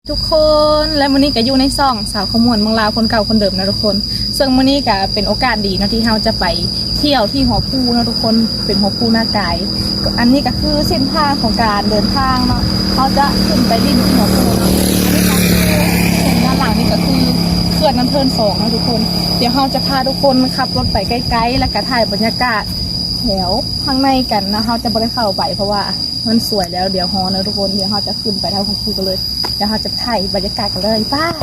ທຸກຄົນ ແລະ ມື້ນີ້ກໍຢູ່ໃນຊ່ອງສາວຂະມວນເມືອງລາວ ຄົນເກົ່າຄົນເດີມນະທຸກຄົນ. ເຊິ່ງມື້ນີ້ກໍເປັນໂອກາດດີເນາະ ທີ່ເຮົາຈະໄປທ່ຽວທີ່ຫົວພູເນາະທຸກຄົນ ເປັນຫົວພູນາກາຍ. ອັນນີ້ກໍຄືເສັ້ນທາງຂອງການເດີນທາງເນາະ ເຮົາຈະຂຶ້ນໄປຫຼິ້ນທີ່ຫົວພູເນາະ. ອັນນີ້ກໍຄືເຫັນດ້ານຫຼັງນີ້ກໍຄືເຂື່ອນນ້ຳເທີນສອງເນາະທຸກຄົນ. ດຽວເຮົາຈະພາທຸກຄົນຂັບລົດໄປໃກ້ໆ ແລ້ວກໍຖ່າຍບັນຍາກາດແຖວຂ້າງໃນກັນເນາະ. ເຮົາຈະບໍ່ໄດ້ເຂົ້າໄປ ເພາະວ່າ ມັນສວຍແລ້ວ ດຽວຮອເນາະທຸກຄົນ. ດຽວເຮົາຈະຂຶ້ນໄປທາງພຸ້ນກັນເລີຍ ດຽວເຮົາຈະໄປຖ່າຍບັນຍາກາດກັນເລີຍ. ໄປ ທາງ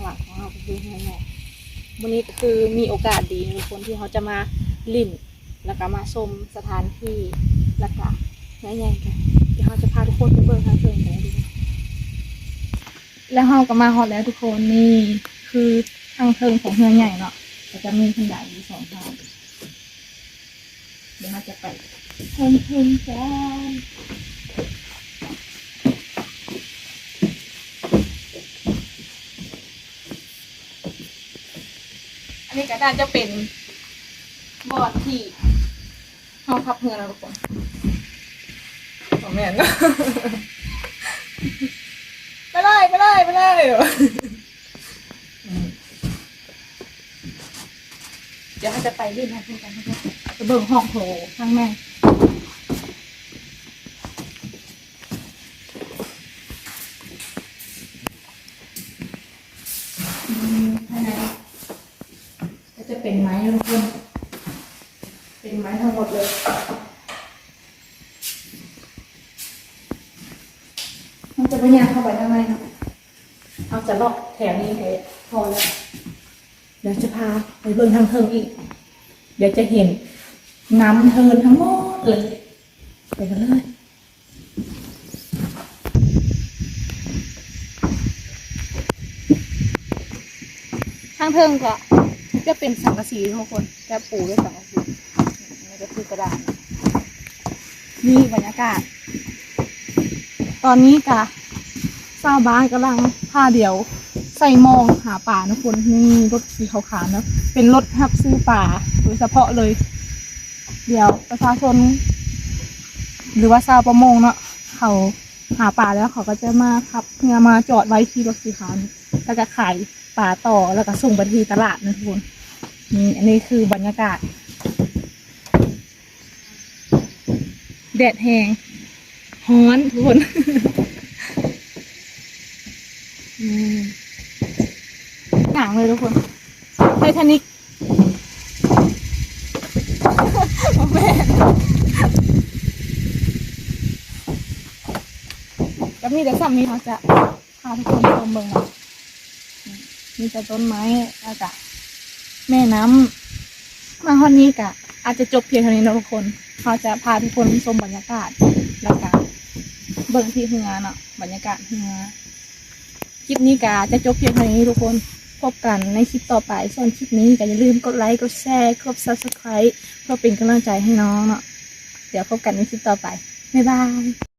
ຫຼັງຂອງເຮົາກໍຄືເຮືອໃຫຍ່. ມື້ນີ້ກໍຄືມີໂອກາດດີເນາະທຸກຄົນ ທີ່ເຮົາຈະມາຫຼິ້ນ ແລ້ວກໍມາຊົມສະຖານທີ່ ແລ້ວກໍເຮືອໃຫຍ່ກັນ. ດຽວເຮົາຈະພາທຸກຄົນໄປເບິ່ງທາງເທິງກັນເລີຍ. ແລ້ວເຮົາກໍມາຮອດແລ້ວທຸກຄົນ. ນີ້ຄືທາງເທິງຂອງເຮືອໃຫຍ່ເນາະ ກໍຈະມີບັນໄດຢູ່ສອງທາງ. ດຽວເຮົາຈະໄປເທິງໆກັນ. ອັນນີ້ກໍໜ້າຈະເປັນບ່ອນທີ່ເຮົາຂັບເຮືອນະທຸກຄົນ. ບໍ່ແມ່ນເນາະ. ໄປເລີຍ ໄປເລີຍ ໄປເລີຍ. ດຽວເຮົາຈະໄປຫຼິ້ນນຳເພິ່ນກັນເນາະ ໄປເບິ່ງຫ້ອງໂຖທາງໃນ. ອືມ ພາຍໃນກໍຈະເປັນໄມ້ເນາະທຸກຄົນ ເປັນໄມ້ທັງໝົດເລີຍ. ເຮົາຈະບໍ່ຍ່າງເຂົ້າໄປທາງໃນເນາະ ເຮົາຈະເລາະແຖວນີ້ແຫຼະ ພໍແລ້ວ. ດຽວຈະພາໄປເບິ່ງທາງເທິງອີກ ດຽວຈະເຫັນນ້ຳເທີນທັງໝົດເລີຍ. ໄປກັນເລີຍ. ທາງເທິງກໍຈະເປັນສັງກະສີທຸກຄົນ ຈະປູດ້ວຍສັງກະສີ. ນີ້ກໍຄືກະດານ. ນີ້ບັນຍາກາດ ຕອນນີ້ກະຊາວບ້ານກຳລັງພາດຽວໃສ່ມອງຫາປາເນາະທຸກຄົນ. ນີ້ລົດສີຂາວໆເນາະ ເປັນລົດຮັບຊື້ປາໂດຍສະເພາະເລີຍ. ດຽວປະຊາຊົນ ຫຼືວ່າຊາວປະມົງເນາະ ເຂົາຫາປາແລ້ວ ເຂົາກໍຈະມາຂັບເຮືອມາຈອດໄວ້ທີ່ລົດສີຂາວນີ້ ແລ້ວກໍຂາຍປາຕໍ່ ແລ້ວກໍສົ່ງໄປທີ່ຕະຫຼາດເນາະທຸກຄົນ. ນີ້ ອັນນີ້ຄືບັນຍາກາດ. ແດດແຮງ ຮ້ອນທຸກຄົນ. ອືມ ໜາວເລີຍທຸກຄົນ ໄທທານິກ. ບໍ່ແມ່ນ ກໍມີແຕ່ສ່ຳນີ້ ເຮົາຈະ ພາທຸກຄົນຊົມເບິ່ງເນາະ ມີແຕ່ຕົ້ນໄມ້ ແລ້ວກະແມ່ນ້ຳ. ມາຮອດນີ້ກະອາດຈະຈົບພຽງເທົ່ານີ້ເນາະທຸກຄົນ. ເຮົາຈະພາທຸກຄົນຊົມບັນຍາກາດ ແລ້ວກະເບິ່ງທີ່ເຮືອເນາະ ບັນຍາກາດເຮືອ. ຄລິບນີ້ກະຈະຈົບພຽງເທົ່ານີ້ທຸກຄົນ. ພົບກັນໃນຄລິບຕໍ່ໄປ. ສ່ວນຄລິບນີ້ກະຢ່າລືມກົດໄລ ກົດແຊ ກົດ Subscribe ເພື່ອເປັນກຳລັງໃຈໃຫ້ນ້ອງເນາະ. ດຽວພົບກັນໃນຄລິບຕໍ່ໄປ. ບາຍບາຍ.